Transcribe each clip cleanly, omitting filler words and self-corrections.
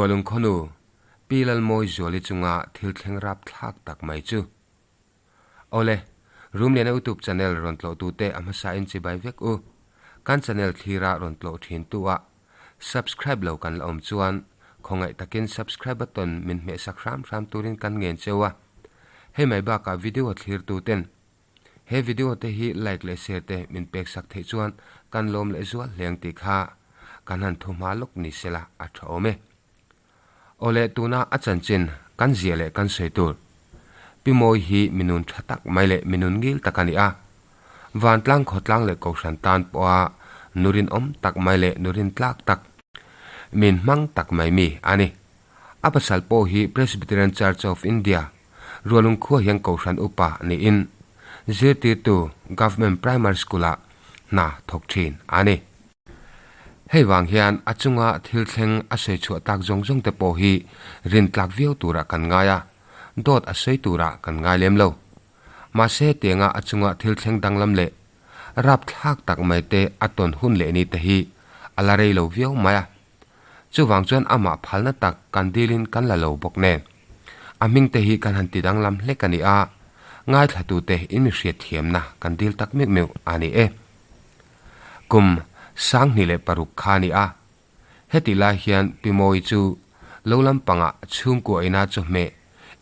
Rualung khawnu, Pi Lalmawizuali chunga thil thleng rap thlak tak mai chu. Awle, Rumliana Utube channel rawn tlawhtute a hmasa in chibai vek u. Kan channel thlira rawn tlawh thin tu ah subscribe lo kan la awm chuan khawngaih takin subscribe button min hmehsak hram hram turin kan ngen cheu a. Hei mai bakah video thlirtu ten He video te hi like leh share te min pek sak theih chuan kan lawm leh zual hleng tih kha kan han thu hma lawk ni sela a tha awm e. Awle tuna a chanchin kan ziah leh kan sawi tur Pi Mawi hi minun tha tak mai leh minun ngil tak a ni a. Vantlang khawtlang leh kohhran tan pawha nurinawm tak mai leh nurin tlak tak min hmang tak mai mi a ni. A pasal pawh hi Presbyterian Church of India, Rualung khua hian Kohhran Upa niin zirtirtu Government Primary School-ah hna thawk thin a ni. Hei vang hian a chunga thil thleng a sawi chhuah tak zawng zawng te pawh hi rintlak viau turah kan ngai a, dawt a sawi turah kan ngai lem lo. Mahse tianga a chunga thil thleng danglam leh rapthlak tak mai te a tawn hun leh ni te hi a la rei lo viau mai a. Chuvang chuan amah phalna tak kan dilin kan la lo bawk nen. A hming te hi kan han ti danglam hlek a ni a, ngaithlatute in mi hriatthiamna kan dil tak meuh meuh a ni e. Kum 2006 kha a ni a, hetih lai hian Pi Mawi chu lo lampangah chhungkua ina chawhmeh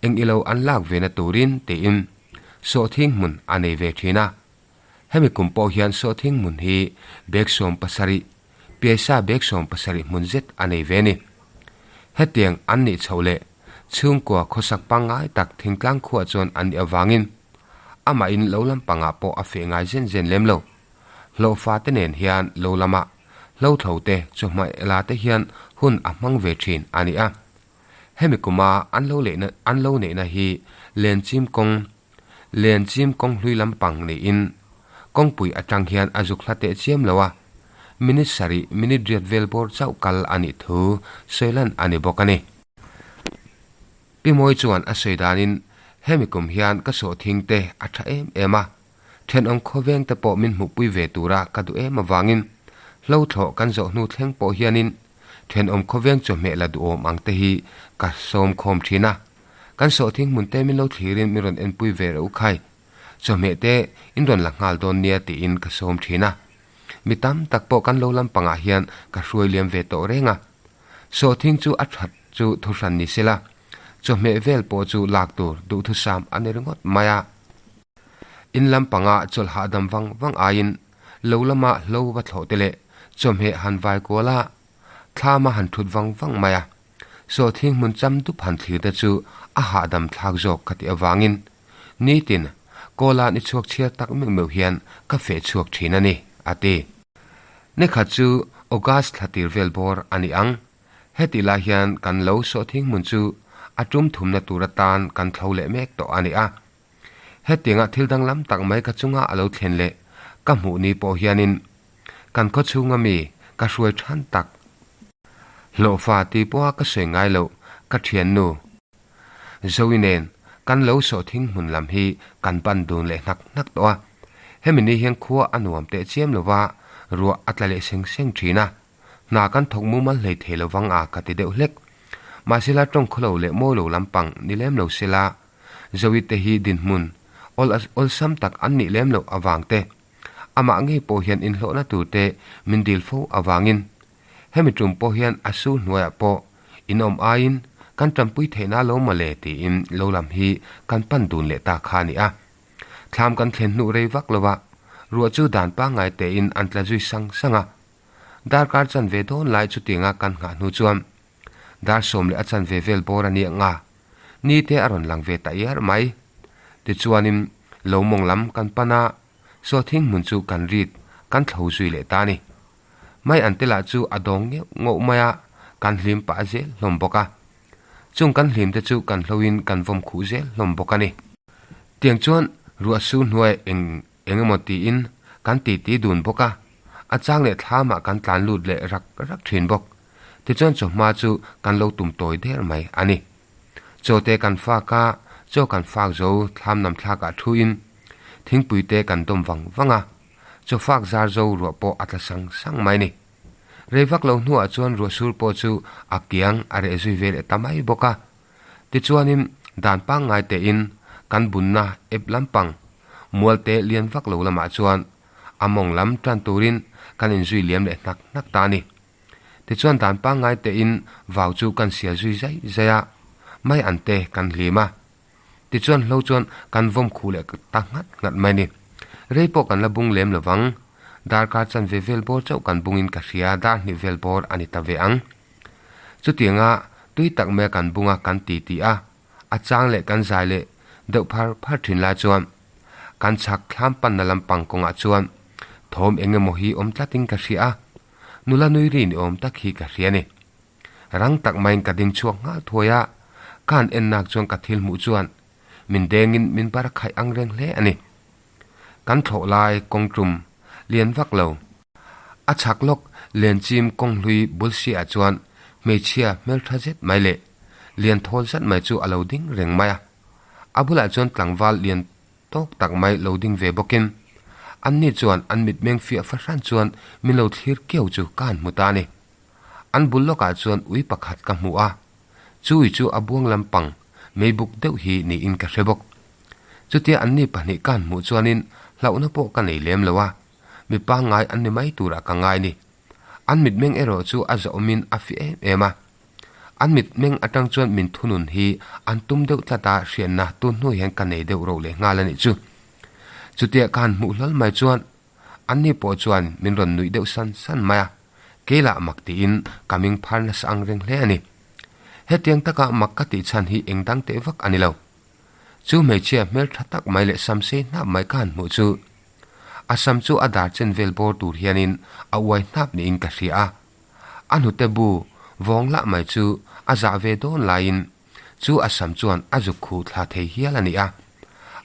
eng ilo an lak ve na turin tiin sawhthing hmun a nei ve thin a. Hemi kum pawh hian sawhthing hmun hi bag 70, piaisa bag 70 hmun zet a nei ve a ni. Hetiang an nih chhoh leh chhungkua khawsak pangngai tak thingtlang khuah chuan an nih avangin amahin lo lampangah pawh a feh ngai zen zen lem lo. Hlawhfa te nen hian lo lama hlothlo te chawhmeh la te hian hun a hmang ve thin a ni a. Hemi kuma an lo lehna an lo neihna hi Lenchim kawng Lenchim kawng hlui lampang niin kawngpui atang hian a zuk hla teh chiam lo a, minute sarih minute riat vel bawr chauh kal a nih thu sawi lan a ni bawk a ni. Pi Mawi chuan a sawi danin hemi kum hian ka sawhthing te a tha em em a, thenawm khawveng te pawh min hmuhpui ve tura ka duh em avangin hlo thlawh kan zawh hnu thleng pawh hianin thenawm khawveng chawhmeh la duhawm ang te hi ka sawm khawm thin a. Kan sawhthing hmun te min lo thlirin min rawn enpui ve reuh khai. Chawhmeh te in rawn la nghal dawn nia tiin ka sawm thin a. Mi tam tak pawh kan lo lampangah hian ka hruai liam ve tawh reng a. Sawhthing chu a that chu thuhran ni sela, chawhmeh vel pawh chu lak tur duhthusam a ni ringawt mai a. In lampanga chawlh hahdam vang vang aiin lo lama hlo va thlawh te leh chawhmeh han vai kual a, thlam a han thut vang vang mai a. Sawhthing hmun cham dup han thlir te chu a hahdam thlak zawk ka tih avangin nitin Kawla ni chhuak chhiar tak meuh meuh hian ka feh chhuak thin a ni, a ti. Nikhat chu August thla tir vel bawr a ni ang. Hetih lai hian kan lo sawhthing hmun chu a tum thumna tur atan kan thlo leh mek tawh a ni a. Hetianga thil danglam tak mai ka chunga a lo thlen leh ka hmuh ni pawh hianin kan khaw chhunga mi ka hruai than tak. Hlawhfa ti pawha ka sawi ngai loh ka thiannu Zoe nen kan lo sawhthing hmun lam hi kan pan dun leh hnak hnak tawh a. Hemi ni hian khua a nuam teh chiam lova ruah a tla leh seng seng thin a. Hna kan thawk mumal hlei thei lovang a ka ti deuh hlek. Mahsela tawng khawlo leh mawi lo lampang ni lem lo sela Zoe te hi dinhmun awl awlsam tak an nih lem loh avang te Amah ngei pawh hian inhlawhna turte min dil fo avangin hemi tum pawh hian a su hnuaiah pawh in awm aiin kan tanpui theihna lo mawle tiin lo lam hi kan pan dun leh ta kha a ni a. Thlam kan thlen hnuh rei vak lova ruah chu dan pangngai tein an tla zui sang sang a. Darkar chanve dawn lai chutianga kan nghah hnu chuan dar sawm leh a chanve vel bawr a nia nga ni te a rawn lang ve ta iar mai. Tichuanin lo mawng lam kan pan a, sawhthing hmun chu kan rit kan thlo zui leh ta a ni. Mai an te lah chu a dawng ngeuh ngauh mai a, kan hlim pah zel hlawm bawk a. Chung kan hlim te chu kan hloin kan vawm khuh zel hlawm bawk a ni. Tiang chuan ruah su hnuai eng eng emaw tiin kan titi dun bawk a, a chang leh thlamah kan tlan lut leh rak rak thin bawk. Tichuan chawhma chu kan lo tum tawi der mai a ni. Chaw te kan fak a, chaw kan fak zo thlam nam thlakah thuin thingpui te kan dawm vang vang a, chaw fak zar zo ruah pawh a tla sang sang mai a ni. Rei vak lo hnuah chuan ruahsur pawh chu a kiang a reh zui ve leh ta mai bawk a. Tichuanin dan pangngai tein kan bunna ep lampang mualte lian vak lo lamah chuan a mawng lam tan turin kan inzui liam leh hnak hnak ta a ni. Tichuan dan pangngai tein vau chu kan sial zui zai zai a, mai an te kan hlim a. Tichuan hlo chuan kan vawm khuh leh ta nghat nghat mai a ni. Rei pawh kan la bung lem lo vang. Darkar chanve vel bawr chauh kan bungin ka hria, dar hnih vel bawr a ni ta ve ang. Chutianga tui tak maia kan bunga kan ti ti a, a chang leh kan zai leh deuh phar phar thin lai chuan kan chhak thlam panna lampang kawngah chuan thawm eng emaw hi awm tlatin ka hria a, nula nui ri ni awm tak hi ka hria a ni. Rang tak maiin ka ding chhuak nghal thuai a, ka han en nak chuan ka thil hmuh chuan min dengin min bar khaih ang reng hle a ni. Kan thlawh lai kawng tum lian vak lo. A chhak lawk Lenchim kawng hlui bul siah chuan hmeichhia hmeltha zet mai leh lian thawl zat mai chu a lo ding reng mai a. A bulah chuan tlangval lian tawk tak mai lo ding ve bawkin anni chuan an mitmeng fiah fahran chuan min lo thlir kiau chu ka han hmu ta a ni. An bul lawkah chuan ui pakhat ka hmu a, chu ui chu a buang lampang meibuk deuh hi niin ka hre bawk. Chutia anni pahnih ka han hmuh chuanin hlauhna pawh ka nei lem lo a, mi pangngai an ni mai turah ka ngai ni. An mitmeng erawh chu a zahawmin a fi em em a. An mitmeng atang chuan min thunun hi an tum deuh tlat a hriatna tun hnu hian ka nei deuh roh leh nghal a nih chu. Chutia ka han hmuh hlawl mai chuan Anni pawh chuan min rawn nuih deuh san san mai a, kei lah mak tiin ka ming phar nasa ang reng hle a ni. Hetiang taka mak ka tih chhan hi eng dang teh vak a ni lo. Chu hmeichhia hmel tha tak mai leh sam sei hnap mai ka han hmuh chu a sam chu a dar chen vel bawr tur hianin a uai hnap niin ka hria a. A hnute bu vawng lah mai chu a zah ve dawn laiin chu a sam chuan a zuk khuh thla thei hial a ni a.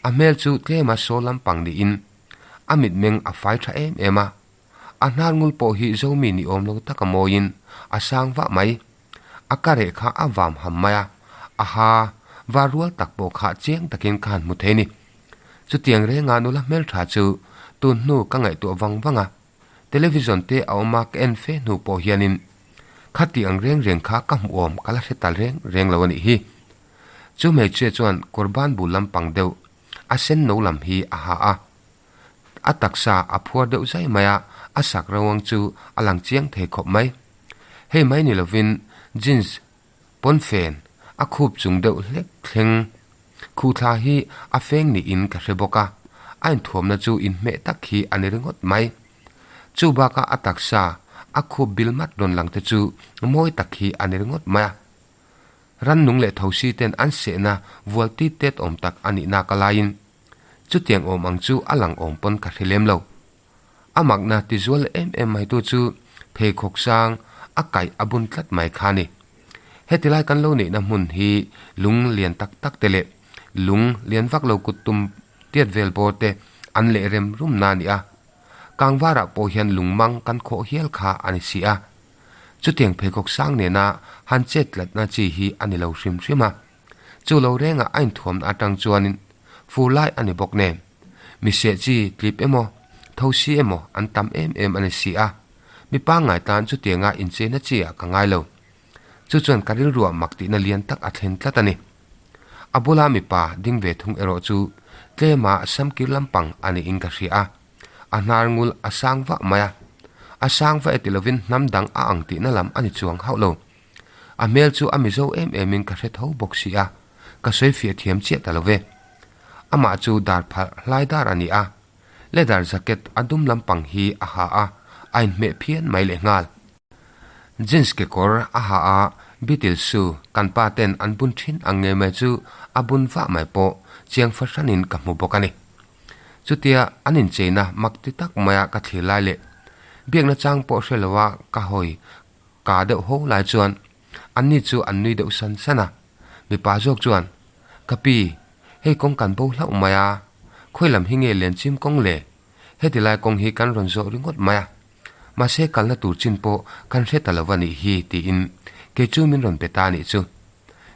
A hmel chu tlema saw lampang niin A mitmeng a fai tha em em a, a hnar ngul pawh hi Zomi ni awm lo taka mawiin a sang vah mai. A ka reh kha a vam ham mai a, a ha var rual tak pawh kha chiang takin ka han hmu thei ni. Chutiang renga nula hmeltha chu tun hnu ka ngaihtuah vang vang a, television te a awm a ka en fe hnu pawh hianin khati ang reng reng kha ka hmuh awm ka la hre ta reng reng lo a nih hi. Chu hmeichhia chuan kawrban bul lampang deuh A sen no lam hi a ha a, a taksa a phuar deuh zai mai a, a sak rauang chu a lang chiang thei khawp mai. Hei mai ni lovin jeans pawnfen a khup chung deuh hlek thleng khuhthla hi a feng niin ka hre bawk a, a inthuamna chu inhmeh tak hi a ni ringawt mai. Chu bakah a taksa a khup bil mat rawn lang te chu mawi tak hi a ni ringawt mai a. Rannung leh thosi ten an sehna vual tit tet awm tak a nih nak a laiin chutiang awm ang chu a lang awm pawn ka hre lem lo. A makna tizual leh em em mai tu chu pheikhawk sang a kaih a bun tlat mai kha a ni. Heti lai kan lo neihna hmun hi lung lian tak tak te leh lung lian vak lo kut tum tiat vel bawr te an leh rem rum na a ni a. Kangvarah pawh hian lung mang kan khawh hial kha a ni si a. Chutiang pheikhawk sang nena han chet tlatna chi hi a ni lo hrim hrim a. Chu lo rengah a inthuamna atang chuanin fur lai a ni bawk nen, mi seh chi tlip emaw, thosi emaw an tam em em a ni si a. Mi pangngai tan chutianga incheina chi ah ka ngai lo. Chu chuan ka rilruah mak tihna lian tak a thlen tlat a ni. A bula mipa ding ve thung erawh chu tlema samkir lampang a niin ka hria a. A hnar ngul a sang vah mai a, a sang vah e ti lovin hnam dang a ang tihna lam a ni chuang hauh lo. A hmel chu a mizo em emin ka hre tho bawk si a, ka sawi fiah thiam chiah ta lo ve. Amah chu dar phalh hlai dar a ni a, leather jacket a dum lampang hi a ha a, a inhmeh phian mai lehnghal. Jeans kekawr a ha a, Beatles shoe kan pa ten an bun thin ang ngei mai chu a bun vah mai pawh chiang fahranin ka hmu bawk a ni. Chutia an incheina mak ti tak maia ka thlir lai leh biakna chang pawh hre loa ka hawi ka deuh ho lai chuan anni chu an nui deuh san san a. Mipa zawk chuan, Ka pi, hei kawng kan bo hlauh mai a, khawi lam hi nge Lenchim kawng le? Heti lai kawng hi kan rawn zawh ringawt mai a, mahse kalna tur chin pawh kan hre ta lo va nih hi tiin kei chu min rawn pe ta a nih chu.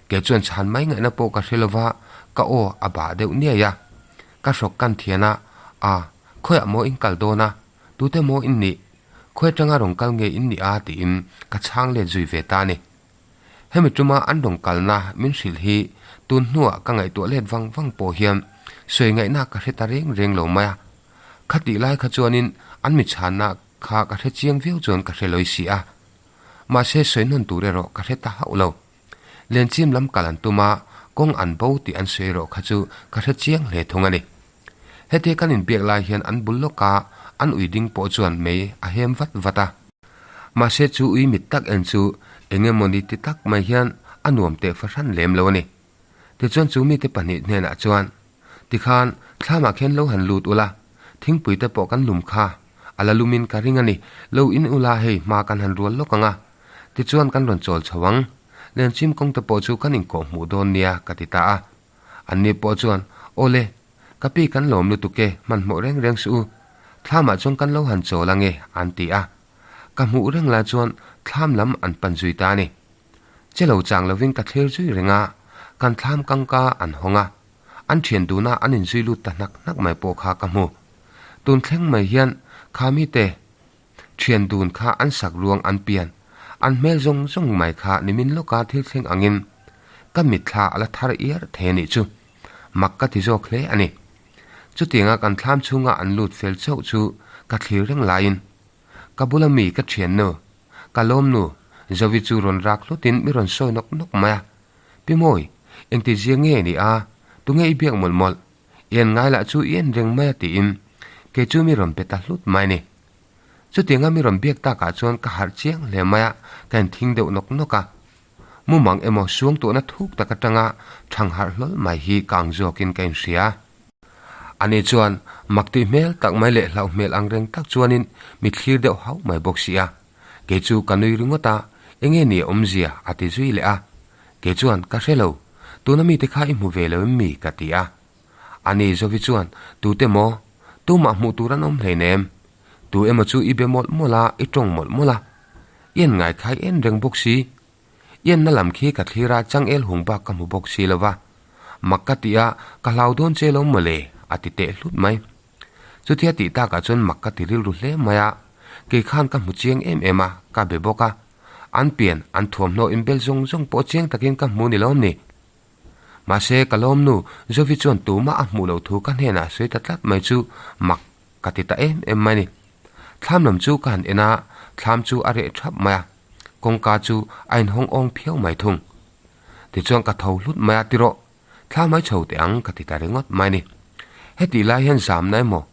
Kei chuan chhan mai ngaihna pawh ka hre lova, ka aw a bah deuh niai a. Ka hrawk kan thian a, A, khawiah maw in kal dawn a? Tute maw in nih? Khawi atanga rawn kal nge in nih a tiin ka chhang let zui ve ta a ni. Hemi tuma an rawn kalna min hrilh hi tun hnuah ka ngaihtuah let vang vang pawh hian sawi ngaihna ka hre ta reng reng lo mai a. Khatih lai kha chuanin an mi chhanna kha ka hre chiang viau chuan ka hre lawi si a. Mahse sawi hnawn tur erawh ka hre ta hauh lo. Lenchim lam kal an tum a, kawng an bo tih an sawi erawh kha chu ka hre chiang hle thung a ni. Hetia kan inbiak lai hian an bul lawk a, an ui ding pawh chuan mei a hem vat vat a. Mahse chu ui mit tak en chu eng emawni ti tak mai hian a nuam teh fahran lem lo a ni. Tichuan chu mite pahnih hnenah chuan, Tikhan thlamah khian lo han lut ula, thingpui te pawh kan lum kha, a la lumin ka ring a ni, lo in ula hei hma kan han rual lawk ang a, tichuan kan rawn chawl chho ang, lenchim kawng te pawh chu kan inkawh hmuh dawn nia ka ti ta a. Anni pawh chuan, Aw le, ka pi kan lawm lutuk e, hmanhmawh reng reng suh u. Thlamah chuan kan lo han chawl ange, an ti a. Ka hmuh reng lai chuan thlam lam an pan zui ta a ni. Che lo chang lovin ka thlir zui reng a, kan thlam kangka an hawng a. An thian duna an inzui lut ta hnak hnak mai pawh kha ka hmu. Tun thleng mai hian kha mite Thian dun kha an sak ruang an pian, an hmel zawng zawng mai kha nimin lawka thil thleng angin ka mitthla a la thar iar thei a nih chu. Mak ka ti zawk hle a ni. Chutianga kan thlam chhunga an lut fel chauh chu ka thlir reng laiin ka bula mi ka thiannu, ka lawmnu Zovi chu rawn rak hlutin mi rawn sawi nawk nawk mai a, Pi Mawi, engtizia nge ni a, tunge i biak mawlh mawlh? I en ngai lah chu i en reng mai a tiin kei chu mi rawn pe ta hlut mai a ni. Chutianga mi rawn biak takah chuan ka harh chiang hle mai a, ka inthing deuh nawk nawk a. Mumang emaw suangtuahna thuk tak atanga thang harh hlawl mai hi ka ang zawkin ka inhria. Ani chuan mak tih hmel tak mai leh hlauh hmel ang reng tak chuanin mi thlir deuh hauh mai bawk si a. Kei chu ka nui ringawt a, enge ni a awmzia a ti zui leh a. Kei chuan ka hre lo, tuna mite kha i hmu ve lo em mi? ka ti a. Ani Zovi chuan, Tute maw? Tumah hmuh tur an awm hleinem. Tu emaw chu i be mawlh mawlh a, i tawng mawlh mawlh a. I en ngai kha i en reng bawk si. I enna lam khi ka thlir a, changel hung bak ka hmu bawk si lo va. Mak ka ti a, ka hlau dawn che lo mawle, a ti teh hlut mai. Chutia tih takah chuan mak ka ti rilru hle mai a, kei khan ka hmu chiang em em a, ka be bawk a. An pian, an thuamhnaw inbel zawng zawng pawh chiang takin ka hmu ni lawm ni. Mahse, ka lawmnu Zovi chuan tumah a hmuh loh thu ka hnenah sawi ta tlat mai chu mak ka ti ta em em mai ni. Thlam lam chu ka han en a, thlam chu a reh thap mai a, kawngka chu a inhawng awng phiau mai thung. Tichuan ka tho hlut mai a, Tirawh, thla mai chho teh ang ka ti ta ringawt mai ni. Hetih lai hian zamna emaw,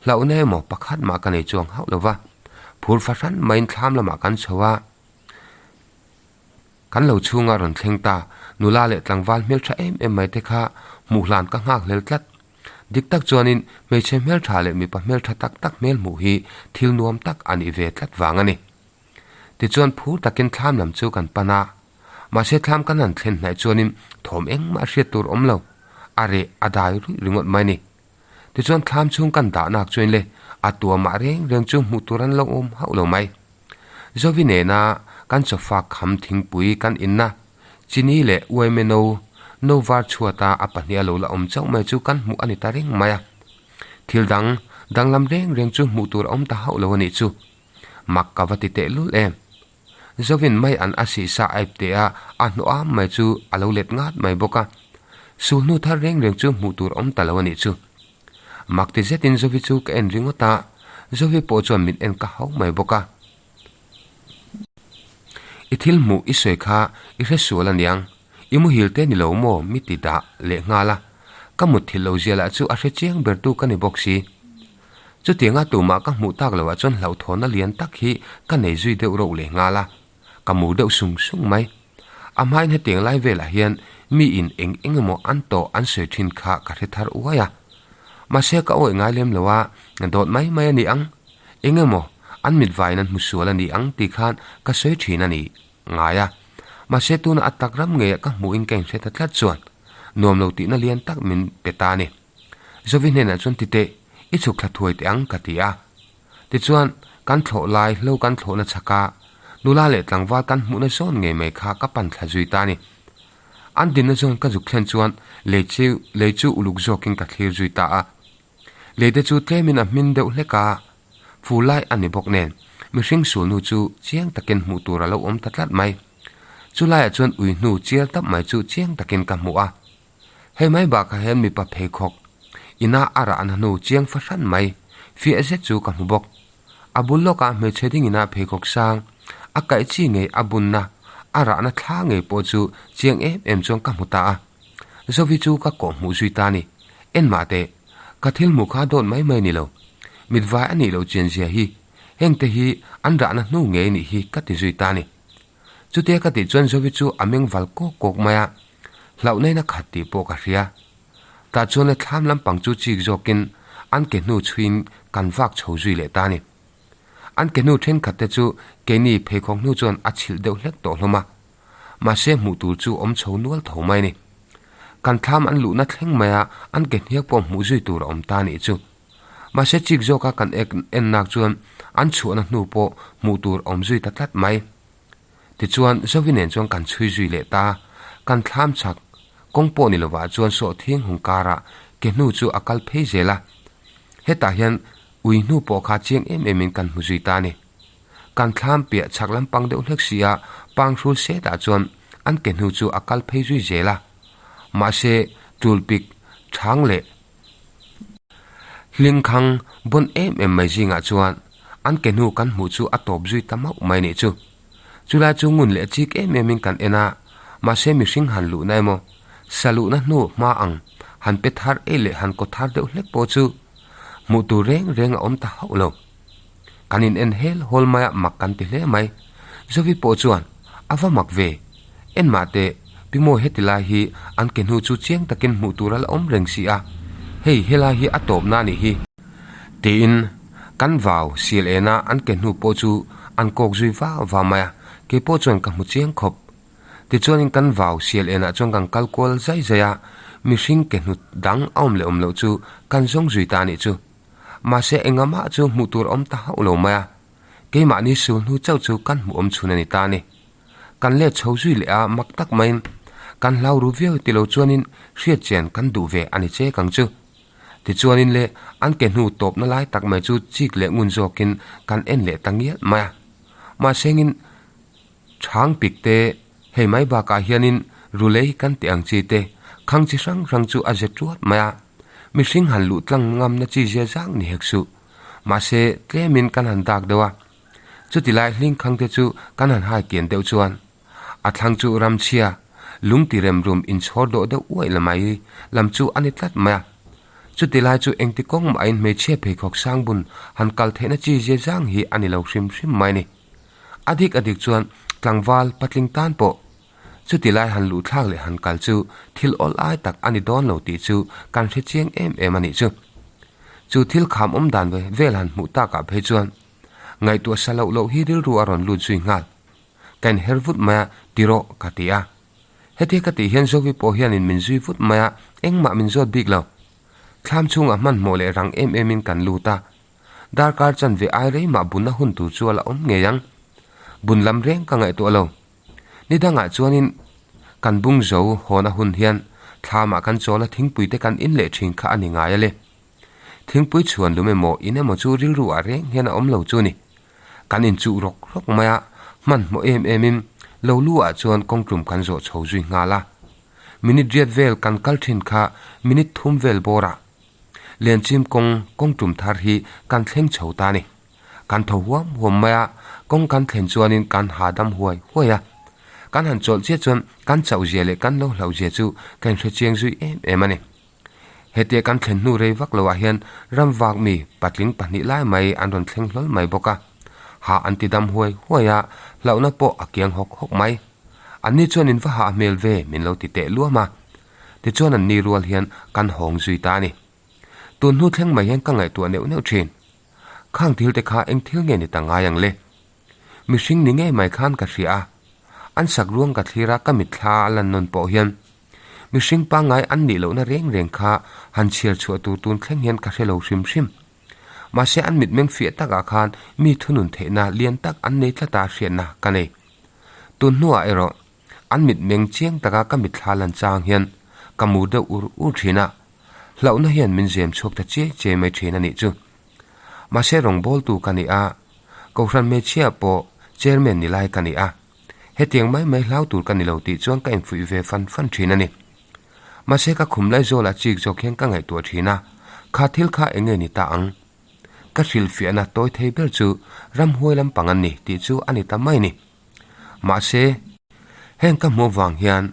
hlauhna emaw pakhat mah ka nei chuang hauh lo va, phur fahran maiin thlam lamah kan chho a, Kan lo chhunga rawn thleng ta, nula leh tlangval hmeltha em em mai te kha hmuh hlan ka nghak hlel tlat. Dik tak chuanin hmeichhe hmeltha leh mipa hmeltha tak tak hmel hmuh hi thil nuam tak a nih ve tlat vang a ni. Tichuan phur takin thlam lam chu kan pan a, mahse thlam kan han thlen hnaih chuanin thawm engmah hriat tur awm lo, a reh a dai ruih ringawt mai a ni. Tichuan thlam chhung kan dah nak chuan le a tuamah reng reng chu hmuh tur an lo awm hauh lo mai. Zovi nena kan chawfa kham thingpui kan inna chini leh uaime no, no var chhuata a pahnih a lo la awm chauh mai chu kan hmuh a ni ta reng mai a. Thil dang, danglam reng reng chu hmuh tur a awm ta hauh lo a nih chu. Mak ka va ti tehlul em. Zovin mai an a sihsa aip teh a, a hnawh am mai chu a lo let ngat mai bawk a. Sulhnu thar reng reng chu hmuh tur awm ta lo a nih chu. Mak ti zetin Zovi chu ka en ringawt a, Zovi pawh chuan min en ka hau mai bawk a. I thil hmuh i sawi kha i hre sual aniang, i muhil te ni lo maw mi ti dah leh nghal a, ka mutthilh lo zia lah chu a hre chiang bertu ka ni bawk si. Chutianga tumah ka hmuh tak loh ah chuan hlauhthawnna lian tak hi ka nei zui deuh reuh leh nghal a, ka mu deuh sung sung mai. A hmain hetiang lai velah hian mi in eng eng emaw an tawh an sawi thin kha ka hre thar uai a. Mahse ka awih ngai lem lo a, dawt mai mai a ni ang. Eng emaw an mit vaiin an hmu sual a ni ang tih khan ka sawi thin a ni ngai a. Mahse tuna a tak ram ngeiah ka hmuhin ka inhre ta tlat chuan nuam lo tihna lian tak min pe ta a ni. Zovi hnenah chuan titeh, i chhuk thla thuai teh ang ka ti a. Tichuan, kan thlawh lai hlo kan thlawhna chhaka nula leh tlangval kan hmuhna zawn ngei mai kha ka pan thla zui ta a ni. An dinna zawn ka zuk thlen chuan lei chu lei chu uluk zawkin ka thlir zui ta a. Lei te chu tlemin a hmin deuh hlek a, fu lai a ni bawk nen. mihring sulhnu chu chiang takin hmuh tur a lo awm ta tlat mai. Chulaiah chuan ui hnu chial tap mai chu chiang takin ka hmu a. Hei mai bakah hian mipa pheikhawk ina a rahna hnu chiang fahran mai fiah zet chu ka hmu bawk. A bul lawkah hmeichhe ding ina pheikhawk sang a kaih chi ngei a bunna a rahna thla ngei pawh chu chiang em em chuan ka hmu ta a. Zovi chu ka kawh hmuh zui ta a ni. En mah teh, ka thil hmuh kha dawt mai mai ni lo. Mitvai a nih loh chian zia hi, hengte hi an rahna hnu ngei nih hi ka ti zui ta a ni. Chutia ka tih chuan Zovi chu a meng val kawk kawk mai a, hlauhna in a khat tih pawh ka hria. Tah chuan a thlam lampang chu chik zawkin an ke hnu chhuiin kan vak chho zui leh ta a ni. An ke hnu thenkhat te chu keini pheikhawk hnu chuan a chhilh deuh hlek tawh hlawm a, mahse hmuh tur chu awm chho nual tho mai a ni. Kan thlam an luhna thleng maia an ke hniak pawh hmuh zui tur a awm ta a nih chu. Mahse chik zawka kan ek en nak chuan an chhuahna hnu pawh hmuh tur awm zui ta tlat mai. Tichuan Zovi nen chuan kan chhui zui leh ta, kan thlam chak kawng pawh ni lovah chuan sawhthing hung karah ke hnu chu a kal phei zel a. Hetah hian ui hnu pawh kha chiang em emin kan hmu zui ta a ni. Kan thlam piah chhak lampang deuh hlek si a panghrul setah chuan an ke hnu chu a kal phei zui zel a. Mahse tulpik chhang leh Hlingkhang bawn em em mai zingah chuan an ke hnu kan hmuh chu a tawp zui ta mauh mai nih chu. Chulai chu ngun leh chik em emin kan en a, mahse mihring han luhna emaw, sa luhna hnu hma ang han pe thar ei leh han kaw thar deuh hlek pawh chu hmuh tur reng reng a awm ta hauh lo. Kan in en hel hawl mai a mak kan ti hle mai. Zovi pawh chuan, A va mak ve. En mah teh, Pi Mawi heti lai hi an ke hnu chu chiang takin hmuh tur a la awm reng si a, hei helai hi a tawpna a nih hi. Tiin kan vau sial ena an ke hnu pawh chu an kawk zui va va mai a, kei pawh chuan ka hmu chiang khawp. Tichuanin kan vau sial enah chuan kan kal kual zai zai a, mihring ke hnu dang a awm leh awm loh chu kan zawng zui ta a nih chu. Mahse engamah chu hmuh tur awm ta hauh lo mai a, keimahni sul hnu chauh chu kan hmuh awm chhun a ni ta a ni. Kan let chho zui leh a mak tak maiin kan hlau ru viau ti lo chuanin hriat chian kan duh ve a ni chek ang chu. Tichuanin le an ke hnu tawpna lai tak mai chu chik leh ngun zawkin kan en leh ta ngial mai a. Mahsengin Chhang pik te, hei mai bakah hianin rulei kan tih ang chi te, khang chi hrang hrang chu a ze tuat mai a. Mihring han luh tlang ngamna chi zia zang ni hek suh. Mahse, tlemin kan han dak deuh a. Chuti lai hling khang te chu kan han hai kian deuh chuan a thlang chu ramchhia, lung ti rem rum inchhawr dawh deuh uaih la mai lam chu a ni tlat mai a. Chuti lai chu engti kawng mahin hmeichhia pheikhawk sang bun han kal theihna chi zia zang hi a ni lo hrim hrim mai ni. A dik a dik chuan tlangval patling tan pawh chuti lai han luh thlak leh han kal chu thil awl ai tak a ni dawn lo tih chu kan hre chiang em em a nih chu. Chu thil kham awm dan ve vel han hmuh takah phei chuan ngaihtuah sa loh loh hi rilru a rawn lut zui nghal. Ka inher vut mai a, ti rawh ka ti a. Hetia ka tih hian Zovi pawh hianin min zui vut mai a, engmah min zawt bik lo. Thlam chhungah hmanhmawh leh rang em emin kan lut a. Darkar chanve ai rei mah bunna hun tur chu a la awm ngei ang. Bun lam reng ka ngaihtuah lo. Ni dangah chuanin kan bung zo hawn a hun hian thlamah kan chawl a thingpui te kan in leh thin kha a ni ngai a le. Thingpui chhuan lum emaw in emaw chu rilru ah reng hian a awm lo chu ni. Kan inchuh rawk rawk mai a, hmanhmawh em em in lo lu ah chuan kawngtlum kan zawh chho zui nghal a. Minute riat vel kan kal thin kha minute thum vel bawr ah Lianchim kawng kawng tum thar hi kan thleng chho ta a ni. Kan tho huam huam mai a, kawng kan thlen chuanin kan hahdam huai huai a. Kan han chawlh chiah chuan kan chauh zia leh kan lo hlauh zia chu ka inhre chiang zui em em a ni. Hetia kan thlen hnu rei vak loah hian ram vak mi patling pahnih lai mai an rawn thleng hlawl mai bawk a. Hah an ti dam huai huai a, hlauhna pawh a kiang hawk hawk mai. Anni chuan in va hah hmel ve min lo ti teh luam a. Tichuan an ni rual hian kan hawng zui ta a ni. Tun hnu thleng mai hian ka ngaihtuah neuh neuh thin. Khang thil te kha eng thil nge ni ta ngai ang le? Mihring ni ngei mai khan ka hria a. An sak ruang ka thlir a ka mitthla a lan nawn pawh hian mihring pangngai an nih lohna reng reng kha han chhiar chhuah tur tun thleng hian ka hre lo hrim hrim. Mahse an mitmeng fiah takah khan mi thunun theihna lian tak an nei tlat a hriatna ka nei. Tun hnuah erawh An mitmeng chiang taka ka mitthla lan chang hian ka mur deuh ur ur thin a, hlauhna hian min zem chhuak ta chiai chiai mai thin a nih chu. Mahse rawngbawltu ka ni a, Kohhran hmeichhia pawh Chairman ni lai ka ni a. Hetiang mai mai hlau tur ka ni lo tih chuan ka infuih ve fan fan thin a ni. Mahse ka khum lai zawlah chik zawk hian ka ngaihtuah thin a, kha thil kha eng nge ni ta ang? Ka hrilhfiahna tawi thei ber chu ramhuai lampang an ni tih chu a ni ta mai ni. Mahse, heng ka hmuh vang hian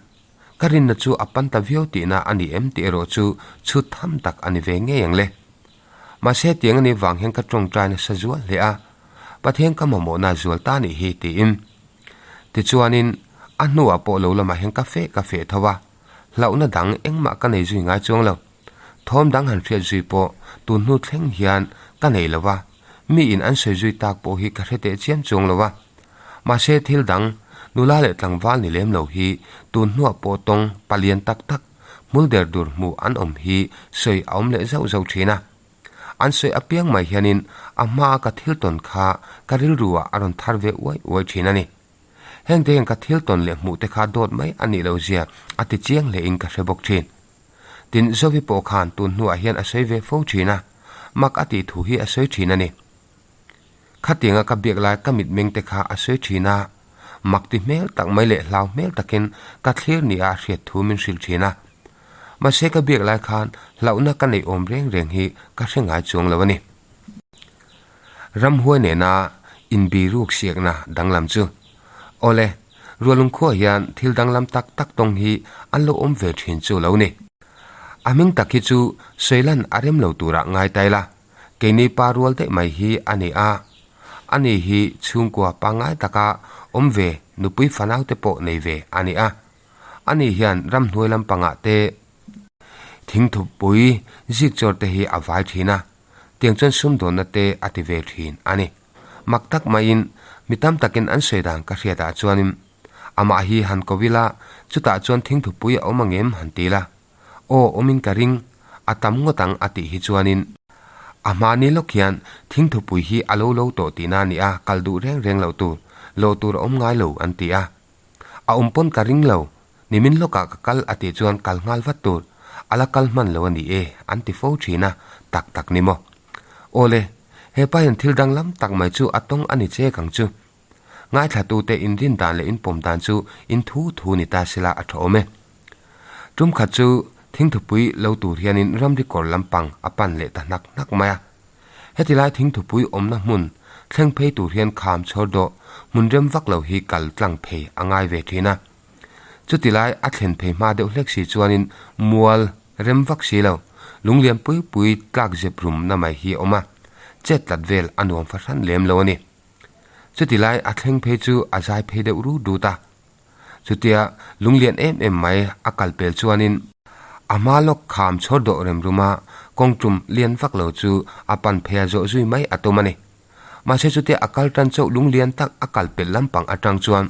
ka rinna chu a pan ta viau tihna a ni em tih erawh chu chhut tham tak a ni ve ngei ang le. Mahse tiang a nih vang hian ka tawngtai nasa zual hle a, Pathian ka mamawhna zual ta nih hi tiin. Tichuanin, a hnuah pawh lo lamah hian ka feh ka feh tho a, hlauhna dang engmah ka nei zui ngai chuang lo. Thawm dang han hriat zui pawh tun hnu thleng hian ka nei lo va, miin an sawi zui tak pawh hi ka hre teh chiam chuang lo va. Mahse thil dang, nula leh tlangval ni lem lo hi tun hnuah pawh tawng palian tak tak, hmul der dur hmuh an awm hi sawi a awm leh zauh zauh thin a. An sawi apiang mai hianin a hmaa ka thil tawn kha ka rilru ah a rawn thar ve uai uai thin a ni. Heng te hian ka thil tawn leh hmuh te kha dawt mai a nih loh zia a ti chiang hle in ka hre bawk thin. Tin, Zovi pawh khan tun hnuah hian a sawi ve fo thin a, mak a tih thu hi a sawi thin a ni. Khatianga ka biak lai ka mitmeng te kha a sawi thin a, mak ti hmel tak mai leh hlau hmel takin ka thlir nia a hriat thu min hrilh thin a. Mahse ka biak lai khan hlauhna ka neih awm reng reng hi ka hre ngai chuang lo a ni. Ramhuai nena inbiruk siakna danglam chu. Awle, Rualungkhuah hian thil danglam tak tak tawng hi an lo awm ve thin chu lo ni. A hming tak hi chu sawilan a rem lo turah ngai ta ila. Keini pa rual daih mai hi a ni a, ani hi chhungkua pangngai taka awm ve nupui fanau te pawh nei ve a ni a. Ani hian ramhnuai lampangah te thingthupui zikchawr te hi a vai thin a, tiang chuan sumdawnna te a ti ve thin a ni. Mak tak maiin mi tam takin an sawi dan ka hriatah chuanin amah hi han ko ila chutah chuan thingthupui a awm angem han ti la. Aw awmin ka ring, a tam ngawt ang a tih hi chuanin a hmahni lawk hian thingthupui hi a lo lo tawh tihna a ni a, kal duh reng reng loh tur, lawh tur a awm ngai lo an ti a. A awm pawn ka ring lo, nimin lawkah ka kal a tih chuan kal nghal vat tur, a la kal hman lo a ni e an ti fo thin a, tak tak ni maw. Aw le, hepa hian thil danglam tak mai chu a tawng a ni chek ang chu. Ngaithlatute inrin dan leh inpawm dan chu in thu thu ni ta sela a tha awm e. Tum khat chu thingthupui lo tur hianin ramri kawr lampang a pan leh ta hnak hnak mai a. Heti lai thingthupui awmna hmun thleng phei tur hian kham chhawr dawh hmun rem vak lo hi kal tlang phei a ngai ve thin a. Chuti lai a thlen phei hma deuh hlek si chuanin mual rem vak si lo, lunglian pui pui tlak zep rumna mai hi a awm a, chet tlat vel a nuam fahran lem lo a ni. Chuti lai a thleng phei chu a zai phei deuh rut rut a. Chutia lunglian em em mai a kal pel chuanin a hma lawk kham chhawr dawh rem rum a, kawng tum lian vak lo chu a pan phei a zawh zui mai a tum a ni. Mahse chutia a kal tan chauh lunglian tak a kal pelh lampang atang chuan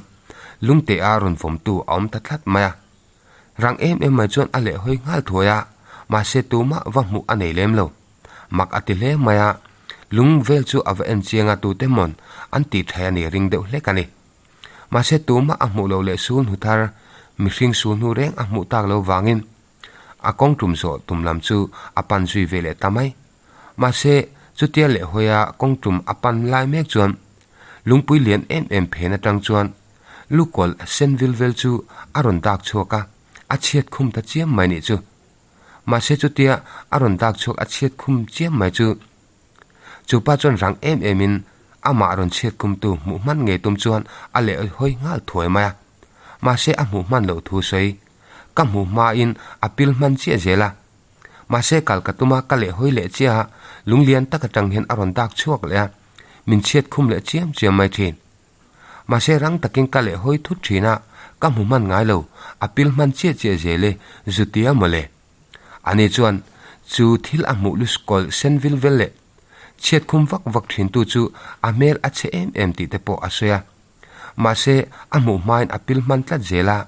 lungte a rawn vawmtu a awm ta tlat mai a. Rang em em mai chuan a lehhawi nghal thuai a, mahse tumah va hmuh a nei lem lo. Mak a ti hle mai a, lung vel chu a va en chiang a tute mawn an tih thai a ni ring deuh hlek a ni. Mahse tumah a hmuh loh leh sul hnu thar, mihring sul hnu reng a hmuh tak lo vangin a kawng tum zawh tum lam chu a pan zui ve leh ta mai. Mahse chutia lehhawia kawng tum a pan lai mek chuan lungpui lian em em phen atang chuan lukawlh sen vil vel chu a rawn dak chhuak a, a chhiat khum ta chiam mai nih chu. Mahse chutia a rawn dak chhuak a chhiat khum chiam mai chu chupa chuan rang em em in amah rawn chhiat khumtu hmuh hman ngei tum chuan a leh hawi nghal thuai mai a. Mahse a hmuh hman loh thu sawi ka hmuh hma in a pil hman chiah zel a. Mahse kal ka tum a ka leh hawi leh chiah a lunglian tak atang hian a rawn dak chhuak leh a min chhiat khum leh chiam chiam mai thin. Mahse rang takin ka leh hawi thut thin a, ka hmu hman ngai lo, a pil hman chiah chiah zel e, zutia mawle. Ani chuan chu thil a hmuh luskawlh sen vil vel leh chhiat khum vak vak thin tu chu a hmel a chhe em em tih te pawh a sawi a. Mahse a hmuh hmain a pil hman tlat zel a,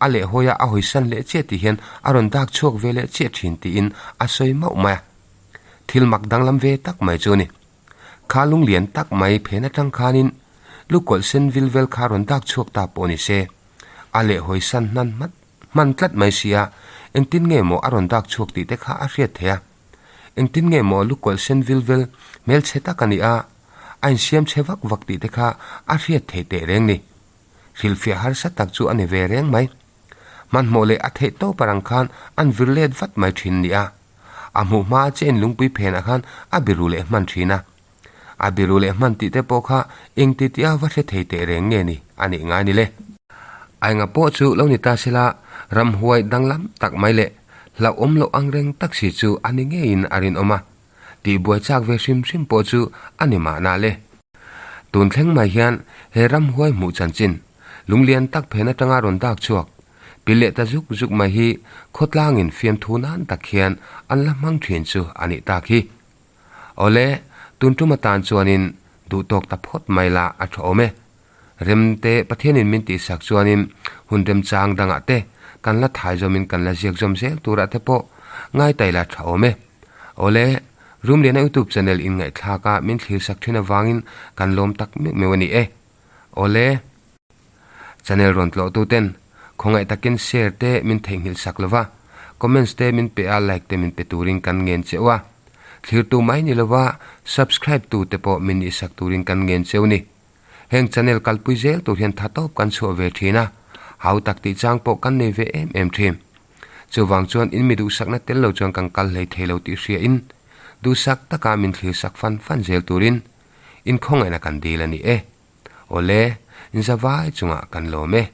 a leh hawi a a hawisan leh chiah tih hian a rawn dak chhuak ve leh chiah thin tiin a sawi mauh mai a. Thil mak danglam ve tak mai chu a ni. Kha lunglian tak mai phen atang khanin lukawlh sen vil vel kha rawn dak chhuak ta pawh ni se, a leh hawi san hnan hmat hman tlat mai si a, engtin nge maw a rawn dak chhuak tih te kha a hriat theih a. Engtin nge maw lukawlh sen vil vel hmelchhe tak a ni a, a insiam chhe vak vak tih te kha a hriat theih teh reng ni. Hrilhfiah harsa tak chu a ni ve reng mai. Hmanhmawh leh a theih tawp arang khan an vir let vat mai thin nia. A hmuh hma che in lungpui phenah khan a biru leh hman thin a. A biru leh hman tih te pawh kha eng ti tia va hre thei teh reng nge ni a nih ngai ni le. Ainga pawh chu lo ni ta sela ramhuai danglam tak mai leh hlauhawm loh ang reng tak si chu a ni ngeiin a rinawm a. Tihbuai chak ve hrim hrim pawh chu a ni mahna le. Tun thleng mai hian he ramhuai hmuh chanchin, lunglian tak phen atanga rawn dak chhuak, pi leh ta zuk zuk mai hi khawtlangin fiamthu nan tak hian an la hmang thin chu a nih tak hi. Awle, tun tum atan chuanin duhtawk ta phawt mai la a tha awm e. Remte Pathianin min tihsak chuanin hun remchang dangah te kan la thai zawmin kan la ziak zawm zel turah te pawh ngaitai la tha awm e. Awle, Rumliana YouTube channel in ngaihthlak a min thlirsak thin avangin kan lawm tak meuh meuh a ni e. Awle, channel rawn tlawh tu ten khawngaih takin share te min theihnghilh sak lova, comments te min pe a like te min pe turin kan ngen cheu a. Thlirtu mai ni lova subscribe tu te pawh min nihsak turin kan ngen cheu ni. Heng channel kalpui zel tur hian tha tawp kan chhuah ve thin a, hau tak tih chang pawh kan nei ve em em thin. Chuvang chuan in mi duhsakna tel lo chuan kan kal hlei thei lo tih hria in, duhsak taka min thlirsak fan fan zel turin in khawngaihna kan dil a ni e. Awle, in zavai chungah kan lawm e.